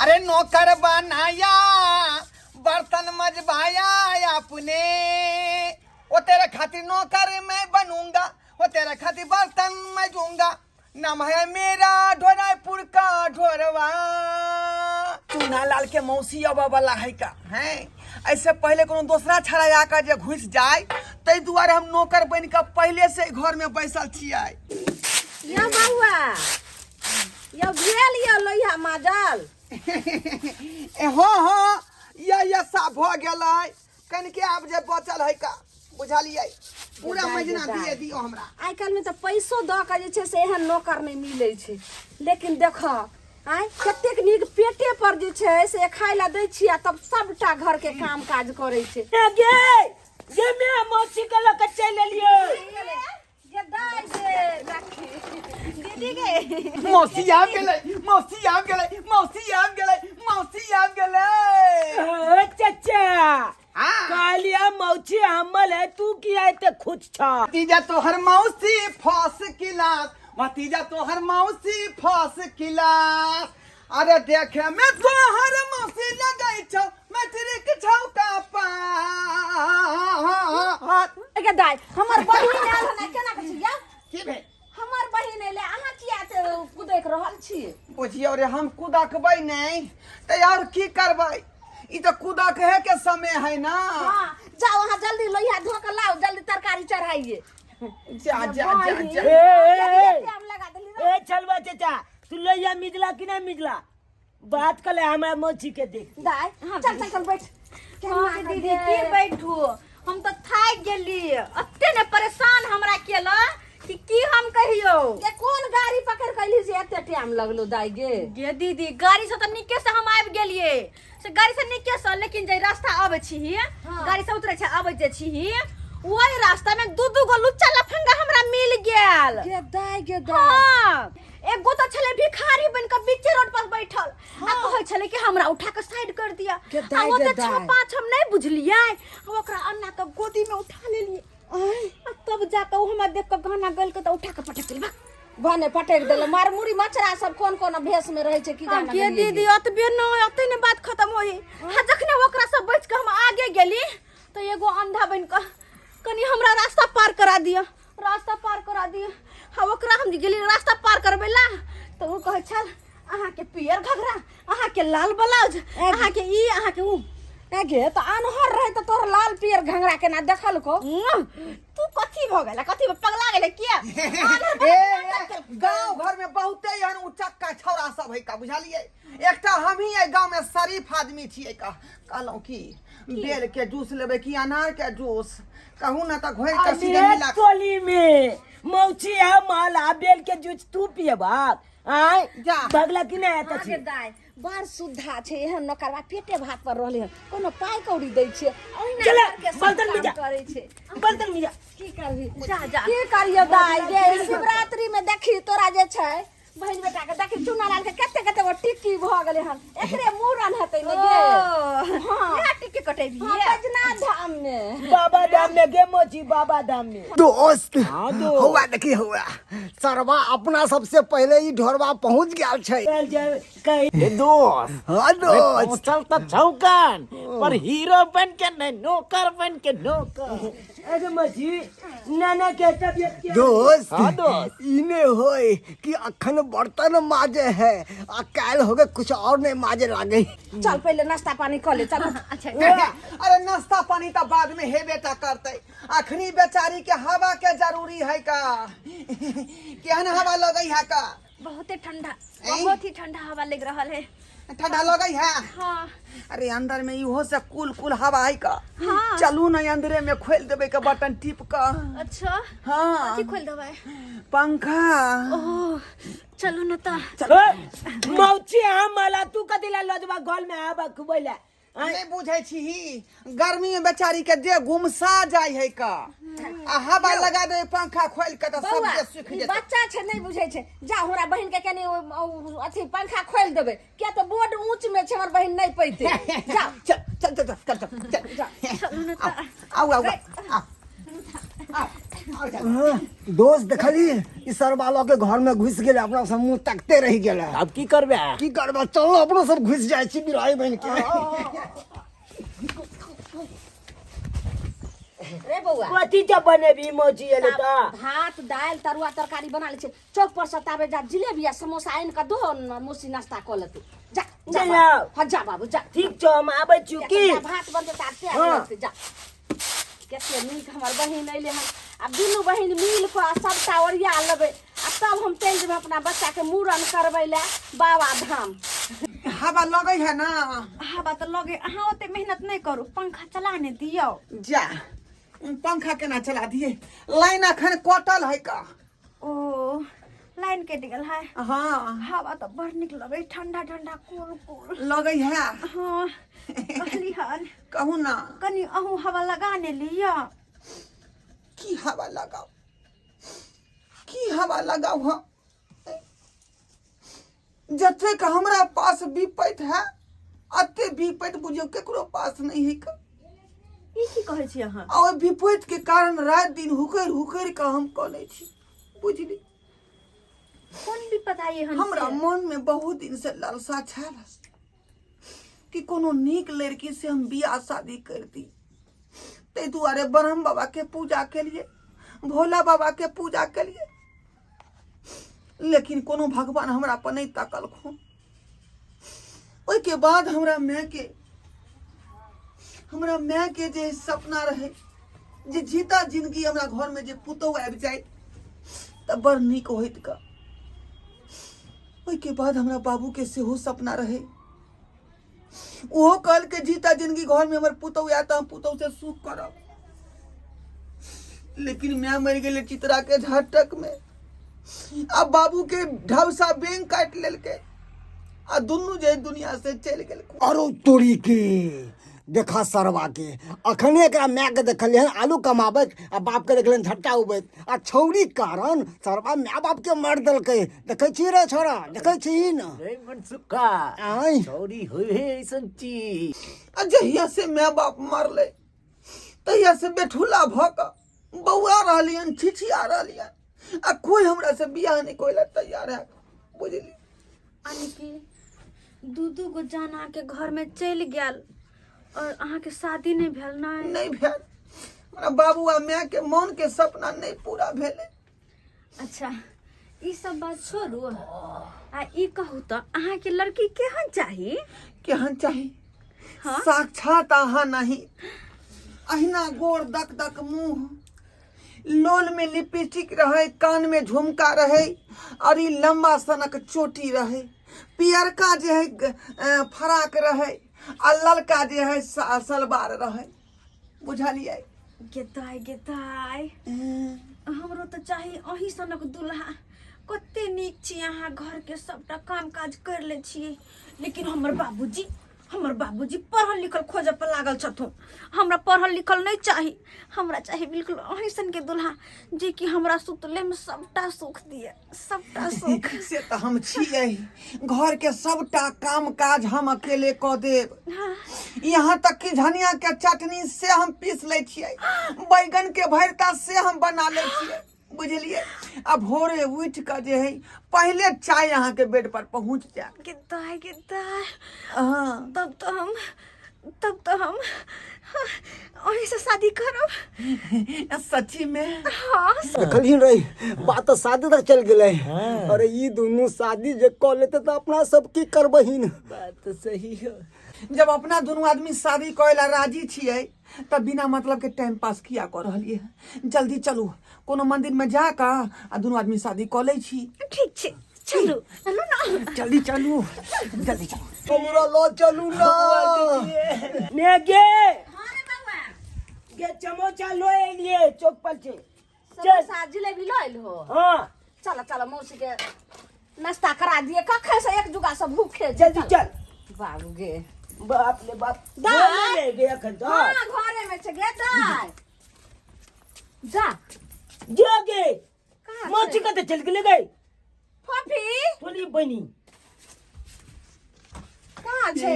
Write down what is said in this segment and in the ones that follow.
अरे नौकर बनाया, बर्तन मजबाया अपने, वो तेरे खातिर नौकर मैं बनूंगा, वो तेरे खातिर बर्तन मजूंगा, नाम है मेरा ढोरायपुर का ढोरवा। चूना लाल के मौसी अबे वाला है का हैं, ऐसे पहले कोनो दोसरा छड़ा आकर जे घुस जाए, ताहि दुआरे हम नौकर बन के पहले से घर में बैसल छियै। यौ बौआ, यौ भेल यौ लोहिया माजल? ए हाँ हाँ, या या साफ भऽ गेलै, कनिके आब जे बचल है का, बुझलियै? पूरा दाइ, महीना दाइ। दिए दियौ हमरा। आइ काल्हिमे तऽ पैसो दऽ कऽ जे छै से एहन नौकर नहि मिलै छै, लेकिन देखऽ आँय कतेक नीक, पेटे पर जे छै से खाय लए दै छियै आ तब सबटा घरके काम काज करै छै। ए गे, गे मैं मौसी के लऽ के चलि एलियै। गे दाइ गे, राखी दीदी गे। मौसी आबि गेलै, मौसी आबि गेलै, मौसी आबि गेलै, मौसी आबि गेलै। ए चचा। हाँ। कहलिया मौसी हमल है, तू किया एते खुश छ? भतीजा तोहर मौसी फर्स्ट क्लास, भतीजा तोहर मौसी फर्स्ट क्लास। अरे देखे में तोहर मौसी लगै छौ मैट्रिक छौ का पास। गे दाइ, हमर बहिन आयल हन, केना कहै छी यौ? की भेल? हमर बहिन एलै, अहाँ किया एते कुदैक रहल छी? बुझियौ रे, हम कुदकबै नहि तऽ और की करबै? ई तऽ कुदकहे के समय है ना। हाँ, जाओ अहाँ जल्दी लोहिया धो के लाओ, जल्दी तरकारी चढ़ाइए। जा जा जा जा। ए, ए, ए। टाइम लगा देली रे। ए चलबा चाचा, तू लोहिया मिजला कि नहीं मिजला, बात कर ले हमरा मौसी के देख। दाइ, चल चल चल बैठ। हाँ दीदी, की बैठू, हम तऽ थाकि गेली, एते ने परेशान हमरा केला कि की हम कहियो। ये कोन गाड़ी पकड़ के अइली जे एते टाइम लगलो दाइ गे? गे दीदी, गाड़ी से तऽ नीके से हम आबि गेलिए से, गाड़ी से नीके से, लेकिन जे रास्ता अबै छी, गाड़ी से उतरे छै अबै जे छी, वही रास्ता में दू दू गो लुच्चा लफंगा हमरा मिल गेल। गे दाइ, गे दाइ। हाँ, एगो तऽ छलै भिखारी बन के बीचे रोड पर बैठल आ कहै छलै कि हमरा उठा के साइड कर दिया। गे आ दाइ, ओ गे तऽ छओ दाइ। पाँच हम नहि बुझलियै, हम ओकरा अन्ना के गोदी में उठा लेलियै आ तब जाके ओ हमरा देख के गाना गल के तऽ उठा के पटक देलक। भने पटक देल, मार मुड़ी मचरा सब कोन कोन भेष में रहै छै की जाने। गे गेलियै। दीदी, ओतबे नहि, ओते ने बात खत्म होई आ जखने ओकरा सब बच के हम आगे गेली तऽ एगो अंधा बन के कनी हमरा रास्ता पार करा दिअ, रास्ता पार करा दिअ। आ ओकरा हम जे गेली रास्ता पार करबै ला तऽ ओ कहै छल अहाँके पियर घघरा, अहाँके लाल ब्लाउज, अहाँके ई, अहाँके ऊ। ए गे, तऽ अनहर रहे तऽ तोर लाल पियर घंघरा केना देखलको? तू कथी भऽ गेला, कथी पगला गेलै किया? ए, गांव घर में बहुते एहन उचक्का छौड़ा सब है का, बुझलियै? एकटा हमही एहि गांव में शरीफ आदमी छियै का। कहलहुँ की, बेल के जूस लेबै कि अनार के जूस, कहू ने तऽ घोरि के सीधे अरे मिला। टोली में मौसी है माल आ बेल के जूस तू पियबा आय? जा। बगला कि नहीं आता छी? गे दाइ, बड़ सुद्धा छै एहन नौकरवा, पेटे भात पर रहलै हन, कोनो पाइ कौड़ी दै छै, ओहिना चले, घरके सब बर्तन काम मिजा। करै छै। बर्तन मिजा। की करबी? जा जा। की करियो दाइ गे, शिवरात्रि में देखी तोरा जे छै बहिन बेटा के, देखी चूना लाल के कते कते गो टिक्की भऽ गेलै हन, एकरे मूड़न हेतै ने गे। हाँ, इएह टिक्की कटेबही? हाँ, बैजनाथ धाम में। बाबा धाम में गे मौसी, बाबा धाम में। दोस्त। हाँ दोस्त। हुआ देखी, हुआ सरवा अपना सबसे पहले ही ढोरवा पहुंच गया छै। चल जाए कहीं। ए दोस्त। हाँ दोस्त। पहुंचल त छौकन पर हीरो बन के नहीं, नौकर बन के, नौकर। अरे मौसी, नाना के तबियत क्या? दोस्त। हाँ दोस्त। इने होय कि अखन बर्तन माजे है आ काल्हि हो गए कुछ और नहीं माजे लागे। चल पहले नाश्ता पानी कर ले, चल। अच्छा। अरे नाश्ता पानी तऽ बाद में हेबे टा करतै, अखनी बेचारी के हवा के जरूरी है का। केहन हवा लगै है का? बहुते ठंडा। ऐं? बहुत ही ठंडा हवा लग रहल है। ठंडा लगै है? हाँ। अरे अंदर में इहो से कुल कुल हवा है का। हाँ। चलू ना, अंदरे में खोल देबै के बटन टिप का। अच्छा। हाँ। कथी खोल देबै? पंखा। ओह, चलू ना तऽ। ए, मौसी हम मला तू कथी ला लजबा गल में आबा खुबैला? नहीं बुझै छी, गर्मी में बेचारी के देह गुमसा जाय है का, आ हवा लगा दे पंखा खोल के तऽ सब बौआ, देह सुखि ई जेतै। बच्चा छै, नहीं बुझै छै। जा हमरा बहिन के कनी अथी पंखा खोल देबै, किया तऽ बोर्ड ऊंच में छै, हमर बहिन नहीं पैते। जा। चल चल चल चल चल चल। चलू ना तऽ। आउ आउ आउ आउ। हाँ, दोस्त देखली ई सरबा लऽ के घर में घुस गेलै, अपना सब मुंह तकते रहि गेलै। आब की करबे? की करबै, चल अपनो सब घुस जाइ छी बिराई बनि के। रे बौआ, कथी जब बनेबी मौसी एले तऽ? भात दालि तरुआ तरकारी बना लै छै। चौक पर से ताबे जा जिलेबी आ समोसा आनि कऽ दो न, मौसी नाश्ता कऽ लेतै। जा जा जा। बाबू। हाँ जा बाबू जा। ठीक छौ, हम आबै छियौ की? जा, भात बनतै तऽ आब तैयार हाँ। लगतै। जा, कते नीक हमर बहिन अयलै हन। आब दुनू बहिन मिल कऽ आ सबटा ओरिया लेबै आ तब हम चलि जेबै अपना बच्चाके मूड़न करबै लए बाबा धाम। हवा लगै है ना? हवा तऽ लगे, अहाँ ओते मेहनत नहि करू, पंखा चला ने दियौ। जा, पंखा केना चला दिए? लाइन अखन कटल है का। ओ लाइन कटि गेल है? हाँ। हवा तऽ बड़ नीक लगे, ठंडा ठंडा कूल कूल लगै है। हाँ, कहली हन। कहू ना। कनी अहूँ हवा लगा ने लिअ। की हवा लगाओ, की हवा लगाओ? हम जतेक हमरा पास विपैत है अते विपैत बुझियौ केकरो पास नहीं है का। ई की कहै छी अहाँ? आ ओहि विपैत के कारण राति दिन हुकरि हुकरि कऽ हम कनै छी, बुझली? कोन विपद आई एहन? हमरा से? मन में बहुत दिन से लालसा छल कि कोनो नीक लड़की से हम बियाह शादी कर दी। ताहि दुआरे ब्रह्म बाबा के पूजा केलिए, भोला बाबा के पूजा केलिए, लेकिन कोनो भगवान हमरा पर नहीं तकलखुन। ओहिके बाद हमरा माय के जे सपना रहे जे जीता जिंदगी हमरा घर में जे पुतोह आबि जाए तऽ बड़ नीक होइत का। ओहिके बाद हमरा बाबू के सेहो सपना रहे, ओहो कहलकै जीता जिंदगी घर में हमर पुतोह आयत तऽ हम पुतोह से सुख करब। लेकिन माय मरि गेलै चित्रा के झटक में आ बाबू के ढौसा बैंक काटि लेलकै आ दुनू जे दुनिया से चलि गेल। अरो तोरी के, देखा सरवा के, अखने एकरा माय के देखलियै हन आलू कमाबैत आ बाप के देखलियन झट्टा उबैत, आ छौरी कारण सरवा माय बाप के मारि देलकै। देखै छी रे छोरा, देखै छी न? रे मनसुखा। आँय? छौरी होइ है ऐसन चीज। आ जहिया से माय बाप मरलै तहिया से बेठुला भऽ कऽ बौआ रहलियन, छिछिया रहलियन आ कोई हमरा से बियाह नहीं कोई ला तैयार है, बुझली? यानी दू दू गो जान अहाँके घर में चलि गेल और अहाँके शादी नहि भेल? नहि। नहीं भेल। हमरा बाबू आ माय के मन के सपना नहीं पूरा भेलै। अच्छा, ई सब बात छोड़ू आ ई कहू तऽ अहाँके लड़की केहन चाही? केहन चाही? हाँ? साक्षात अहाँ नहीं, अहिना गोर दक दक मुंह, लोल में लिपस्टिक रहे, कान में झुमका रहे और ई लंबा सनक चोटी रहे, पियरका जे है फराक रहे आ ललका जे है सलवार रहे, बुझलियै? गेताय गेताय, हमरो तऽ चाही अही सनक दुल्हा। कते नीक छी अहाँ, घरके सबटा काम काज कर लै छियै। लेकिन हमर बाबूजी पढ़ल लिखल खोजऽ पर लागल छथुन। हमरा पढ़ल लिखल नहि चाही, हमरा चाही बिल्कुल अही सन के दुल्हा जे कि हमरा सुतले में सबटा सुख दिए, सबटा सुख। से तऽ हम छियै। घर के सबटा काम काज हम अकेले कऽ देब। यहाँ तक कि धनिया के चटनी से हम पीस लै छियै, बैगन के भरता से हम बना लै छियै, बुझलियै? आ भोरे उठि कऽ जे है पहिले चाय अहाँके बेड पर पहुँच जायत। गेताय गेताय। हाँ। तब तो हम अहीं से शादी करब। सच्ची में? हाँ। देखलियै रे, बात तऽ शादी तक चलि गेलै। अरे ई दुनू शादी जे कऽ लेतै तऽ अपना सब की करबहिन? बात तो सही हो। जब अपना दुनू आदमी शादी करे ला राजी छियै तब बिना मतलब के टाइम पास किया कऽ रहलियै है? जल्दी चलू, कोनो मंदिर में जा कऽ आ दुनू आदमी शादी कऽ लै छी। ठीक छै, चलू चलू ना। जल्दी चलू, जल्दी चलू। हमरा लऽ चलू ना। ने गे गे, चमोचा लो एलिए चौक पर से। चल। समोसा जिलेबी लऽ एलहो? हाँ। चल चल, मौसी के नाश्ता करा दिए, कखन से एक जुगा से भूखे छै। जल्दी चल। बाबू गे। बाप रे बाप। दाय। घरे में गे अखन तो? हाँ, घरे में छै गे दाय, जा। जो गे। कहाँ मौसी छै? कतऽ चल गेलै गई? फफी। तोली बनी। कहाँ कहाँ छै?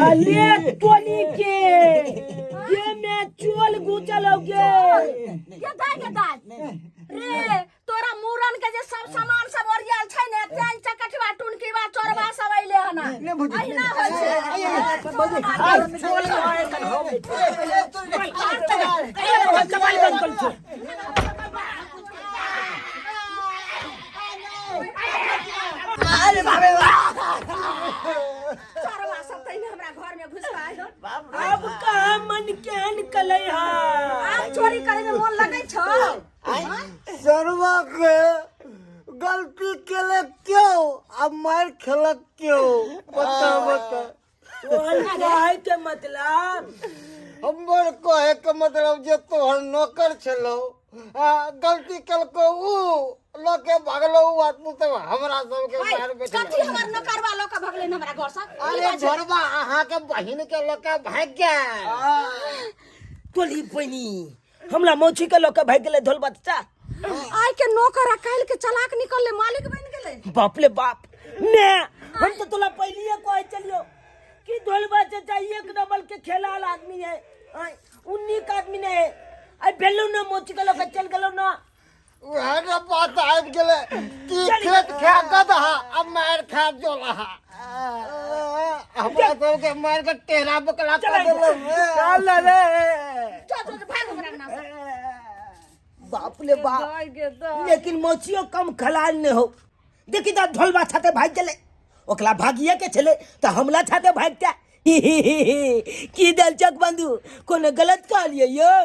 अले टोली के ये में चोल घुचल हो गे। गे दाय, गे दाय रे, तोरा मूड़न के जे सब सामान सब ओरियाल छै ने, तें चकठवा टुनकीवा चोरवा सब अइले हन। अहिना होइ छै। कपाल बंद कर छो। अरे बाप रे बाप। चोरवा सब तहिने हमरा घर में घुस के आइल। अब कहाँ मन केहन कलै हा? आब चोरी करे में मन लगै छौ? सरवा के गलती केलक क्यों, अब मार खेलक क्यों, बता बता। तोहर कहै के मतलब? हमर कहे के मतलब जे तोहर नौकर छलो आ गलती केलको ऊ लके भागलो ऊ, आ तू सब हमरा सबके मार बैठल। कथी हमर नौकरवा लऽ कऽ भगलै हमरा घर सँ? अरे झोरबा अहाँ के बहिन के लके भागि गेल। टोली पैनी हमरा मौसी के लऽ के भागि गेलै धोल बच्चा। आइ के नौकर आ काल्हि के चलाक निकललै, मालिक बनि गेलै। बाप रे बाप, ने हम तो तोला पहलिए कहे चलियो कि धोलबा चाचा एक नंबर के खेलाल आदमी है, आय, उन्नी का आदमी नहीं है। आई भेलो ना मोची के लऽ के चल गेलो ना। उएह ने बात आबि गेलै कि खेत खा गदहा आ मारि खा जोलहा। हमरा सबके मारि के टेरा बकला कऽ देलक। चल रे। चल चल, भाग हमरा अंगना से। बाप रे बाप, लेकिन मोचियो कम खलाल नहीं हो। देखी तो ढोलबा छाते भाग गेलै, ओकरा भागिए के छलै तऽ हमला छाते भागता। की दलचक बंधु, कोनो गलत कहलियै यौ?